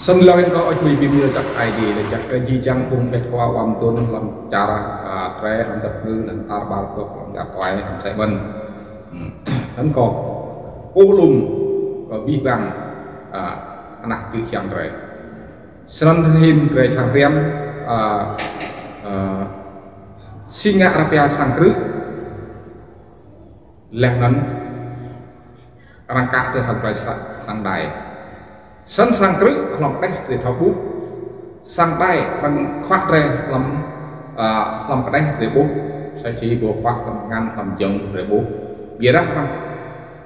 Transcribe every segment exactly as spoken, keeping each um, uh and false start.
Snăn lŏ hĭn kâo ăt mĭn bi mĭn jăk Aê Diê, leh jăk kơ jih jang ƀuôn pĭt khua wam tuôn hlăm čar, a, drei hlăm dăp ngư, hlăm tar ƀar kơ hlăm čar tuai, hlăm sĕ mơ̆n. Hmm. Anăn kâo kơ lŭm, kơ bi băng, a, anak čư̆ čhiăng drei. Snăn hĭn drei čang hriăm, a, a, si ngă arăng pia sang krư̆, leh anăn arăng kă tơ hŏng klei sa-, sang đai. Snăn sang krư̆ hlăm kđeh drei thâo ƀuh. Sang đai arăng khuă drei hlăm, a, hlăm kđeh drei ƀuh. Sa čô ƀuh khuă hlăm ngăn hlăm jơ̆ng drei ƀuh. Ƀiădah arăng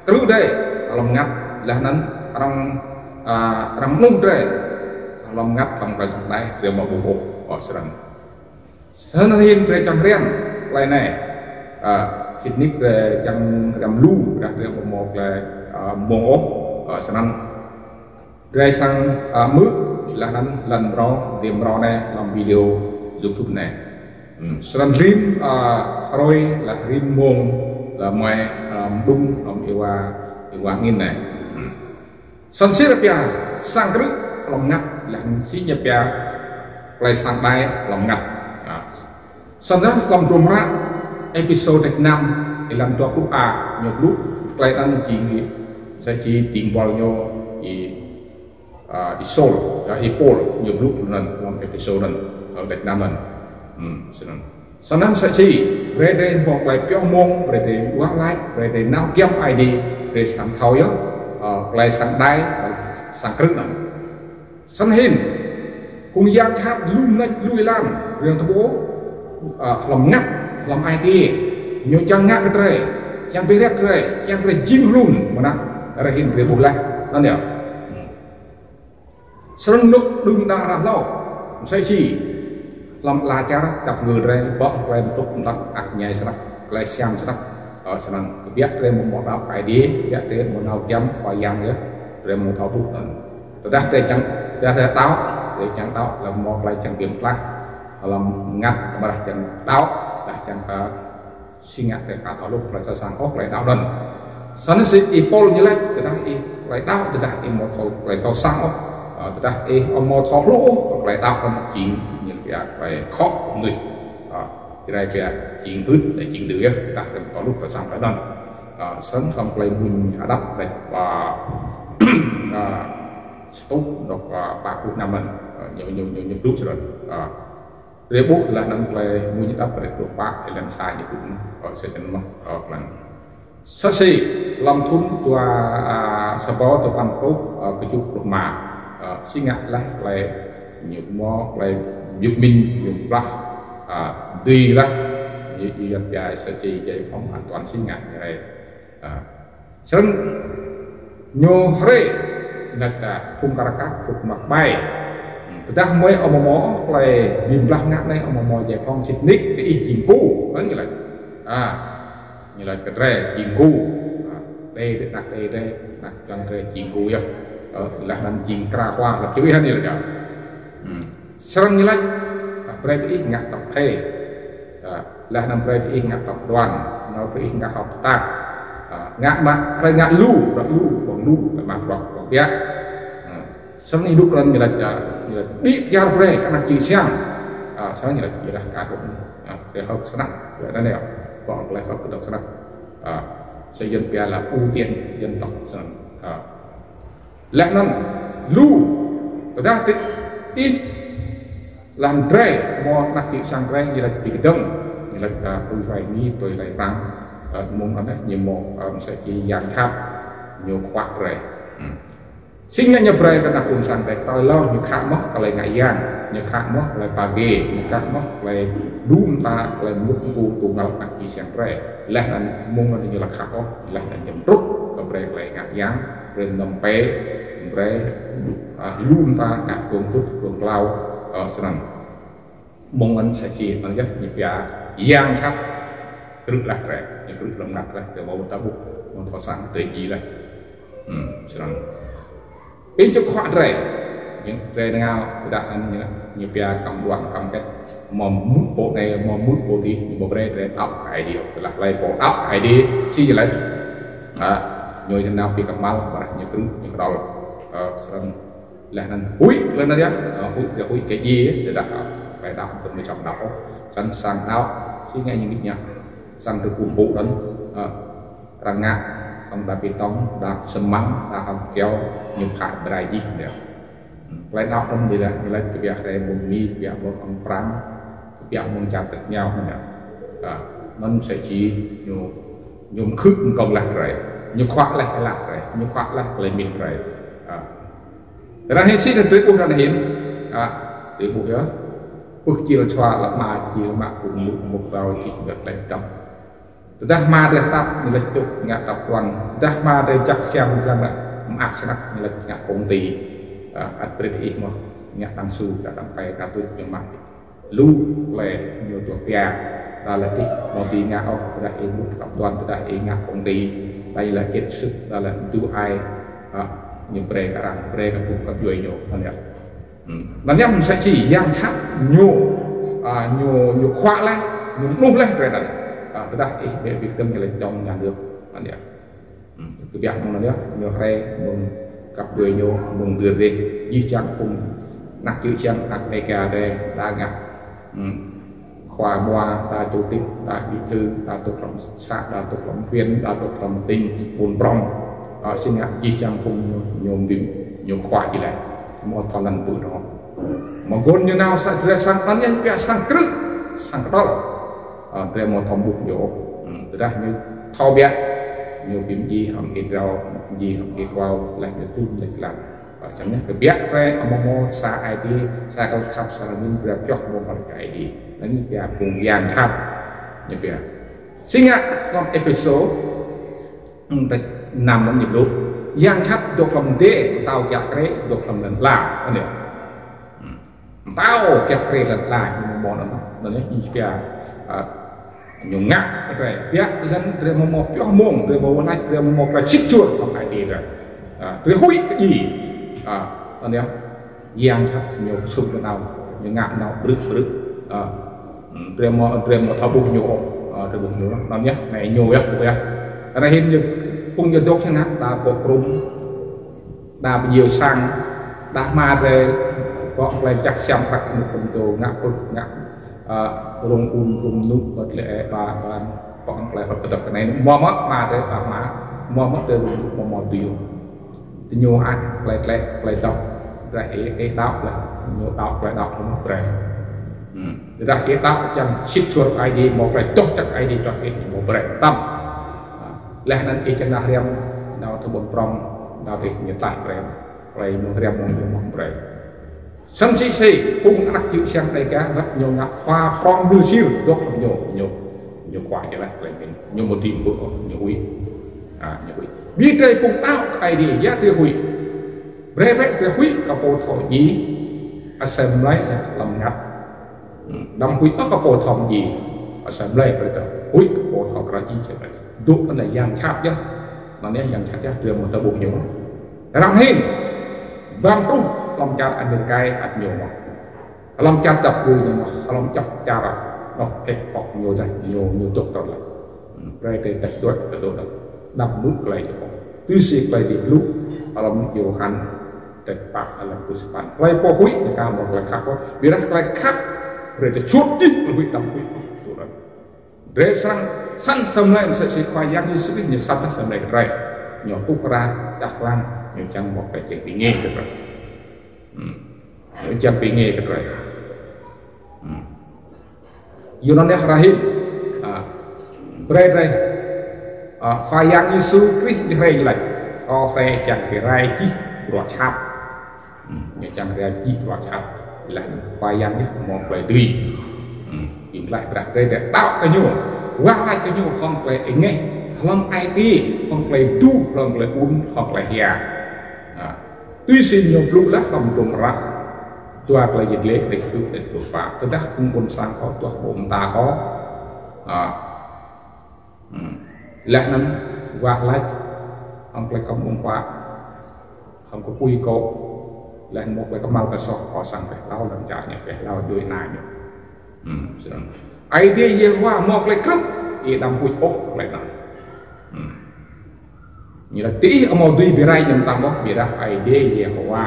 krư̆ drei hlăm mngăt, leh anăn arăng, a, arăng mnuih drei hlăm mngăt hlăm klei sang đai drei amâo ƀuh ôh. Ơ, snăn. Snăn hĭn drei čang hriăm klei anei. A, sĭt nik drei čang hriăm lu, dah drei amâo mâo klei, a, mông ôh. A, snăn drei srăng, a, hmư̆ leh anăn lăn mrâo, dê mrâo anei hlăm video YouTube anei. Hmm, snăn rĭm, a, hruê leh rĭm mông leh mơ̆ng, a, mđung hlăm êwa, êwa angĭn anei. Hmm. Snăn si arăng pia sang krư̆ hlăm mngăt, leh anăn si ñu pia klei sang đai hlăm mngăt. A. Snăn hlăm hdruôm hră Êphêsô kdrêč năm, êlan dua pluh a, ñu blŭ klei anăn jing, sa čô dĭng buăl ñu Y, a, Y Sôl, ya, Y Pôl, ñu blŭ anăn hlăm Êphêsô anăn, ơ, kdrêč năm anăn. Hmm, snăn. Snăn msĕ si, brei drei mâo klei pioh mông, brei drei wah lač, brei drei nao giăm Aê Diê, drei srăng thâo yơh, a, klei sang đai, sang krư̆ anăn. Snăn hĭn, phung yang jhat lu mnêč lu êlan, riêng tơƀô, a, hlăm mngăt, hlăm ai tiê, ñu čiăng ngă kơ drei, čiăng bi hriăm drei, čiăng drei jing hlŭn, mơ̆ng anăn, drei hĭn drei ƀuh leh, anăn yơh. Snăn nuk đưm đă ară hlâo, msĕ si hlăm ala čar dăp ngư drei, ƀơ̆ng klei mtrŭk mtrăk, ak ñai snăk, klei siam snăk, ơ, snăn kbiă drei amâo mâo đăo kơ Aê Diê, kbiă drei amâo nao giăm Khua Yang yơh, drei amâo thâo ƀuh anăn. Tơdah drei čiăng, tơdah drei đăo, drei čiăng đăo, leh mâo klei čiăng bi mtlaih, hlăm mngăt, amâodah čiăng đăo, dah čiăng kơ si ngă drei ka thâo hluh klei thâo săng ôh klei đăo anăn. Snăn si Y Pôl ñu lač, tơdah ih klei đăo, tơdah ih amâo thâo klei thâo săng ôh, a, tơdah ih amâo thâo hluh ôh klei đăo anăn jing ñu pia klei khŏ mnuih. A, drei pia jing hưt, leh jing dưi yơh, tơdah drei amâo thâo hluh thâo săng klei anăn. A, snăn hlăm klei mmuñ hđăp, leh, a, a, sa êtuh dôk, a, pă pluh năm anăn, a, ñu, ñu, ñu, ñu blŭ snăn. A, drei ƀuh leh anăn klei mmuñ hđăp, drei ƀuh pă êlan sa ñu blŭ, ơ, sa čăn mơh, ơ, klei. Sa si, hlăm thŭn dua, a, sa êbâo dua păn êtuh, a, kjuh pluh êma, a, si ngă leh klei ñu mâo klei mjŭk mĭn ñu plah, a, dưi leh, ñu, ñu pia sa si giải phóng an toàn si ngă ñu rei. A, snăn ñu hriê, năk ta phung kara kăk, phung mă ƀai. Tơdah mơi amâo mâo klei bi blah ngă anei, amâo mâo giải phóng sĭt nik, diih jing ku, anăn ñu lač. A, ñu lač kơ drei jing ku. A, đei, đei, anak đei, đei, anak čuăn drei jing ku yơh. Ơ, leh anăn jing kra khua, lăp čuih anăn ñu lač. Hmm. Snăn ñu lač, a, brei diih ngă tŏk thê. A, leh anăn brei diih ngă tŏk đoan, nao brei diih ngă hŏk ptah. A, ngă mă, brei ngă lu, bruă lu, ƀơ̆ng lu, ngă mă bruă, bruă biă. A, snăn ênuk anăn ñu lač, a, ñu lač, đĭ kyar brei kơ anak čư̆ čhiăng. A, snăn ñu lač, ñu lač ka kŭm. A, brei hŏk snăk, brei anăn yơh, ƀơ̆ng klei hŏk kơ dôk snăk. A, sa Yuăn pia là ưu tiên dân tộc snăn. A, leh anăn lu, tơdah ti ih leh anăn drei, mâo anak čư̆ čhiăng drei, ñu lač bi kdơ̆ng, ñu lač ta tui hlue Mi, tui hlue Prăng, ơ, mơ̆ng anăn ñu mâo, ơ, msĕ si yang jhat, ñu khuă drei. Hmm. Si ngă ñu brei kơ anak ƀuôn sang drei, tơl lŏ ñu khă mơh klei ngă yang, ñu khă mơh klei pagê, ñu khă mơh klei lu mta klei mŭt mpu tŭ ngăl anak čư̆ čhiăng drei. Leh anăn mơ̆ng anăn ñu lač khă ôh, leh anăn ñu mtrŭt kơ brei klei ngă yang, brei mnăm pê, brei, a, lu mta ngă kông tŭt, kông klao, ơ, snăn. Mơ̆ng anăn sa čô anăn yơh ñu pia yang jhat krư̆ leh drei, ñu krư̆ hlăm mngăt drei, drei amâo thâo ƀuh, amâo thâo săng, drei djiê leh. Hmm, snăn. Ƀĭng čŭk khuă drei, ñu drei nao, tơdah anăn ñu, ñu pia kăm đoan, kăm kĕt, amâo mưn pô anei, amâo mưn pô dih, ñu amâo brei drei đăo kơ Aê Diê, tơdah hlei pô đăo kơ Aê Diê, si ñu lač. A, ñu nao bi kmhal, ƀiădah ñu krư̆, ñu kdăl, ơ, snăn. Leh anăn huĭ, leh anăn yơh, ơ, huĭ, yơh huĭ kơ djiê, tơdah, ơ, klei đăo, tơdah mčăm đăo, săn sang đăo, si ngă ñu ngă, săn tơ pŭ pŭ đăn, ơ, arăng ngă, hŏng đa bê tông, đa xi măng, đa hŏng kyâo, ñu phă brai jih, anăn yơh. Klei đăo anăn ñu lĕ, ñu lĕ kbiă hriê mơ̆ng Mi, kbiă mơ̆ng ŏng Prăng, kbiă mơ̆ng čar tơ̆k ñao anăn yơh. Ơ, anăn msĕ si ñu, ñu mkhư̆ mkŏng leh drei, ñu khuă leh êlah drei, ñu khuă leh klei mĭn drei. Ơ, Arăng hĭn si drei ƀuh arăng hĭn. A, drei ƀuh yơh. Pưk čil čua lă ma čil mă pŭ mŭk mŭk tâo čih ngă klei dăp. Tơdah ma drei tăp ñu lĕ čŭk ngă tăp kuan. Tơdah ma drei jăk siam jang lĕ mă ak snăk ñu lĕ ngă công ty. A, ăt brei ih mơh ngă tăng su, ngă tăng pai, ngă tuč ñu mă. Lu klei ñu tuh pia, dah lĕ ih mâo dưi ngă ôh, dah ih mŭt kăp tuan, dah ih ngă công ty, dah lĕ kiệt sức, dah lĕ mdu ai, a, ñu brei kơ arăng, brei kơ phung kăp djuê ñu, anăn yơh. Hmm. Anăn yơh msĕ si yang jhat ñu, a, ñu, ñu khuă leh, ñu mnuih leh drei anăn. A, tơdah ih bĕ victim ñu lĕ trong nhà nước, anăn yơh. Hmm, kbiă mơ̆ng anăn yơh, ñu hriê mơ̆ng kăp djuê ñu, mơ̆ng dưr dih, jih jang phung anak čư̆ čhiăng, anak Dega drei, đa ngă, hmm, khua mua, đa chủ tịch, đa bí thư, đa dôk hlăm xã, đa dôk hlăm huyện, đa dôk hlăm tỉnh, ƀuôn prŏng. Ơ, si ngă jih jang phung ñu, ñu bi, ñu khuă jih leh. Mâo thâo lăn pư̆ anăn. Mâo guôn ñu nao sa, drei sang anăn yơh pia sang krư̆, sang kdăl. Ơ, drei mâo thâo ƀuh ñu. Hmm, tơdah ñu thâo biă, ñu bi mdjiê hŏng ih drao, mdjiê hŏng ih kuâo, leh ñu tuôm leh lăn. Ơ, čăm ñu kbiă drei amâo mâo sa ai tiê, sa klei khăp, sa lăn mĭn drei pioh mâo mă kơ Aê Diê. Anăn ñu pia phung yang jhat. Ñu pia. Si ngă hlăm Êphêsô, hmm, năm năm ñu blŭ. Yang jhat dôk hlăm mdê, mtao kiă kriê, dôk hlăm lăn ala. Anăn yơh. Hmm. Mtao kiă kriê lăn ala ñu mâo anăn, anăn yơh, ñu pia, a, ñu ngă kơ drei, biă lăn drei mâo mâo pioh mông, drei mâo wah lač, drei mâo mâo klei sĭt suôr hlăm ai tiê drei. A, drei huĭ kơ djiê. A, anăn yơh, yang jhat ñu ksŭng kơ nao, ñu ngă nao brư̆ brư̆. A, hmm, drei mâo, drei mâo thâo ƀuh ñu, a, drei ƀuh ñu, anăn yơh, anei ñu yơh, ƀuh yơh. Arăng hĭn ñu, phung ñu dôk si ngă, đa pŏk krŭm, đa bi djiêu sang, đa hma drei, pŏk klei jăk siam prăk anôk pơm tô, ngă pưk, ngă, ơ, rông un, rông nuk, wăt lĕ ê ba, ban, pŏk klei hŏt kdăp kơ anei, mâo mơh hma drei, ba hma, mâo mơh drei rông nuk, mâo mâo dui. Ti ñu ăt, klei, klei, klei dăp, drei ê, ê đăo leh, ñu đăo, klei đăo, ñu brei. Hmm. Tơdah ê đăo čiăng sĭt suôr Aê Diê, mâo klei doh jăk Aê Diê čuăn ih, mâo brei mtam. Leh anăn ih čiăng nao hriăm, nao ti ƀuôn prŏng, nao ti ñu tlaih brei. Klei ñu hriăm mâo ñu mâo brei. Snăn si si, phung anak čư̆ čhiăng Dega, wăt ñu ngă khua prŏng mlư sir, dôk hlăm ñu, ñu, ñu khuă jih leh klei mĭn. Ñu mâo dưi ƀuh, ñu huĭ. A, ñu huĭ. Bi drei phung đăo kơ Aê Diê, ya drei huĭ. Brei wĕ drei huĭ kơ pô thâo djiê, asei mlei leh hlăm mngăt. Hmm, đăm huĭ ôh kơ pô thâo djiê, asei mlei brei drei huĭ kơ pô thâo kral jih asei mlei. Dôk anei yang jhat yơh, anăn yơh yang jhat yơh, drei mâo thâo ƀuh ñu. Arăng hĭn, wăt truh hlăm čar Amêrika ăt ñu mâo. Hlăm čar dăp ƀuh ñu mâo, hlăm čar, čar, noh, kĕ pŏk ñu dah, ñu, ñu dôk tơl leh. Hmm, brei drei tĕk duĕ, tĕk duĕ. Đăm mŭt klei jăk. Tui si klei ti blŭ, hlăm Yôhan, tĕk pă, hlăm pluh sa păn. Klei pô huĭ, ñu ka mâo klei khăp, ƀiădah klei khăp, brei drei čuôt jih, klei huĭ đăm huĭ. Tui anăn. Drei srăng săn asei mlei msĕ si Khua Yang Yêsu Krist ñu săn asei mlei kơ drei. Ñu tuh kra, čah klang, ñu čiăng mâo klei čiăng bi ngê kơ drei. Hmm. Ñu čiăng bi ngê kơ drei. Hmm. Yua anăn yơh arăng hĭn. A, brei drei. A, Khua Yang Yêsu Krist ñu hriê ñu lač. Kâo hriê čiăng bi rai jih bruă jhat. Hmm, ñu čiăng bi rai jih bruă jhat. Leh Khua Yang ñu mâo klei dưi. Hmm, bi mtlaih brei drei đăo kơ ñu. Wah lač kơ ñu hŏng klei êngeh, hlăm ai tiê, hŏng klei dŭ, hlăm klei ŭn, hŏng klei hia. A, tui si ñu blŭ leh hlăm hdruôm hră. Dua Klei Yăl Dliê, kdrêč kjuh, kdrêč pluh pă. Tơdah phung ƀuôn sang kâo tuah ƀô̆ mta kâo. A, hmm. Leh anăn wah lač, hŏng klei kăm ung pă, hŏng kpui kŏ, leh anăn mâo klei kmhal kơ soh, kâo srăng bi hlao lăn čar ñu, bi hlao djuê ana ñu. Hmm, snăn. Aê Diê Yêhôwa mâo klei krư̆, ih đăm huĭ ôh klei anăn. Hmm. Ñu lač diih amâo dưi bi rai ñu mtam ôh, ƀiădah Aê Diê Yêhôwa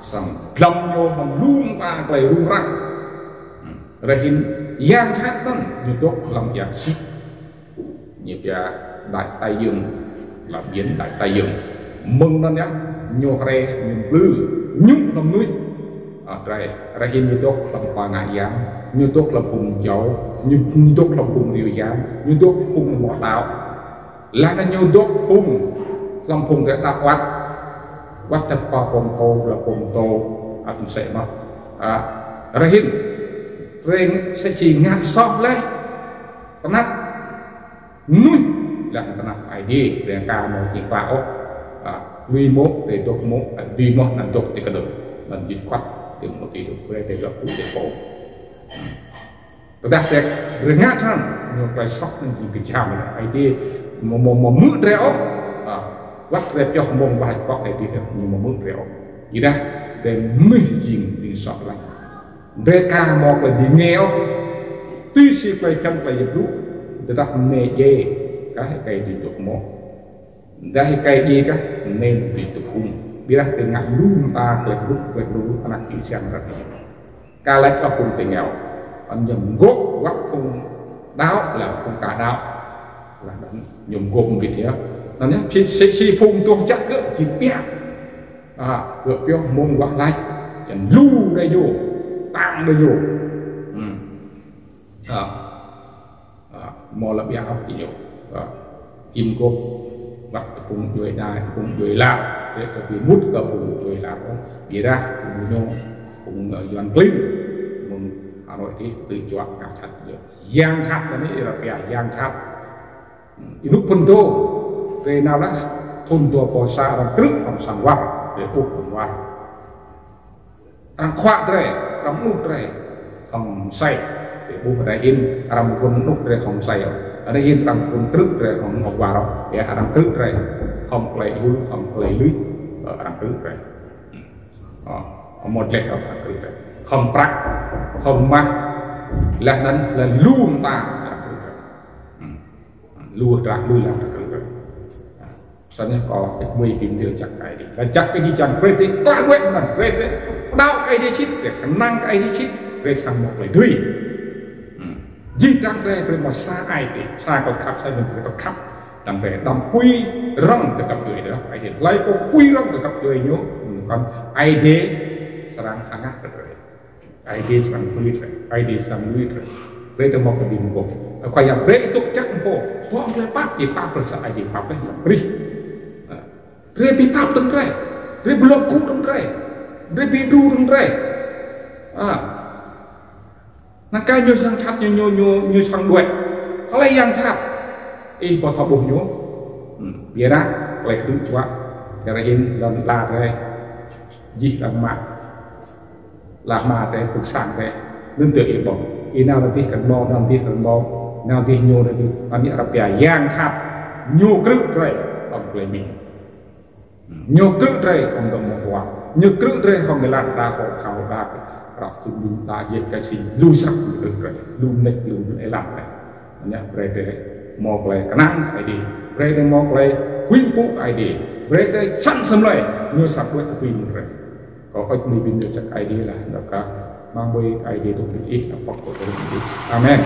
Săng hlăm ñu hlăm lu mta klei rŭng răng. Rơhĭn yang jhat anăn ñu dôk hlăm yang sĭt. Ñu pia Đại Tây Dương, là biển Đại Tây Dương. Mơ̆ng anăn yơh, ñu hriê, ñu mplư, ñu hlăm mnuih. A, drei, rơhĭn ñu dôk hlăm khua ngă yang, ñu dôk hlăm phung jâo, ñu, ñu dôk hlăm phung riêo yang, ñu dôk phung mâo đăo. Leh anăn ñu dôk phung, hlăm phung drei đăo wăt. Wăt tăp khua pô mtô, hlăm pô mtô, ăt msĕ mơh. A, rơhĭn, drei msĕ si ngă soh leh. Knap mnuih, leh knap Aê Diê, drei ka mâo jing klă ôh. A, lui mô̆, drei dôk mô̆, a, lui mô̆ anăn dôk ti kdơ̆ng. Anăn jing kuăt, ti mô̆ ti dôk, drei dôk pŭ ti pô. Tơdah drei, drei ngă snăn, ñu klei soh anăn jing kjham, Aê Diê mâo, mâo, mâo hmư̆ drei ôh. A, wăt drei pioh mông wah lač pŏk Aê Diê, ñu mâo hmư̆ drei ôh. Ƀiădah, drei mnuih jing, jing soh leh. Drei ka mâo klei bi ngê ôh. Tui si klei bhiăn klei Aê Diê blŭ, tơdah mnê djiê, kah êkei dưi dôk mô̆. Tơdah êkei djiê kah, mnê dưi dôk ung. Ƀiădah drei ngă lu mta klei blŭ, klei blŭ, anak čô siam rơ̆k. Ka lač kơ phung ti êngao. Anăn ñu mgôp wăt phung đăo, leh phung ka đăo. Leh anăn ñu mgôp mbĭt yơh. Anăn yơh, si, si, si phung tuh jăk gơ̆ jing ƀiă. A, gơ̆ pioh mông wah lač. Čiăng lu đei ñu, tăng đei ñu. Hmm. A, a, mâo lŏ ƀiă ôh ti ñu. A, im gôp, wăt phung djuê ana, phung djuê lar, drei ka bi mŭt kơ phung djuê lar ôh. Ƀiădah phung ñu, phung, ơ, Yuăn klin, phung Hà Nội dih, tui čuă ngă jhat ñu. Yang jhat anăn ih arăng pia yang jhat. Ênuk phŭn dô, drei nao leh, thŭn dua êbâo sa arăng krư̆ hŏng sang war, drei ƀuh hŏng war. Arăng khuă drei, arăng mnuih drei, hŏng msei. Drei ƀuh arăng hĭn, arăng mguôn mnuih drei hŏng msei. Arăng hĭn arăng mguôn krư̆ drei hŏng, hŏng war. Ya, arăng krư̆ drei, hŏng klei êhul, hŏng klei lui, ơ, arăng krư̆ drei. Ơ, amâo dleh arăng krư̆ drei. Hŏng prăk, hŏng mah, leh anăn, leh lu mta arăng krư̆ drei. Hmm. Lu drah lu leh arăng krư̆ drei. Snăn kâo ăt mui bi mdĭl jăk Aê Diê. Leh jăk kơ jih jang brei drei klă wĕ mnăn, brei drei đăo kơ Aê Diê sĭt, drei knang kơ Aê Diê sĭt, drei srăng mâo klei dưi. Hmm. Jih dăng drei, drei mâo sa Aê Diê, sa klei khăp, sa ñu brei drei khăp. Dăng drei đăm pui rŏng kơ găp djuê drei, Aê Diê hlei pô pui rŏng kơ găp djuê ñu, kăn Aê Diê srăng hngah kơ drei. Aê Diê srăng brei drei, Aê Diê srăng lui drei. Brei drei mâo klei bi mguôp. Khua Yang brei êtuh jăk mpô. Bŏ klei pap, ti pap brei sa Aê Diê pap brei, brei. Drei bi pap dơ̆ng drei. Drei bi lŏ gŭ dơ̆ng drei. Drei bi đru dơ̆ng drei. A. Năng ai ñu yang jhat ñu, ñu, ñu, ñu srăng đuĕ. Hlei yang jhat. Ih ƀuh thâo ƀuh ñu. Hmm. Ƀiădah, klei kdŭ čuă. Kyua hĭn lăn ala drei. Jih lăn mă. Lăn mă drei, pưk sang drei. Anăn tơ ih ƀuh. Ih nao dih kăn ƀuh, nao dih kăn ƀuh. Nao dih ñu dih. Anăn arăng pia yang jhat. Ñu krư̆ drei. Hŏng klei mĭn. Ñu krư̆ drei hŏng dŏ mơ̆ng wa. Ñu krư̆ drei hŏng êlan đa hŏ khao đa. Rah tŭ ƀĭng đa yek kơ si lu srăng ñu krư̆ drei. Lu mnêč lu êlan drei. Anăn brei drei mâo klei knang Aê Diê. Brei drei mâo klei huĭ mpŭ Aê Diê. Brei drei čan asei mlei. Ñu srăng đuĕ kơ pui mơ̆ng drei. Kâo hơ̆k mui bi mdĭl jăk Aê Diê leh. Nao kơ mang bui Aê Diê dôk mbĭt ih, nao pŏk kơ dôk mbĭt ih. Amen.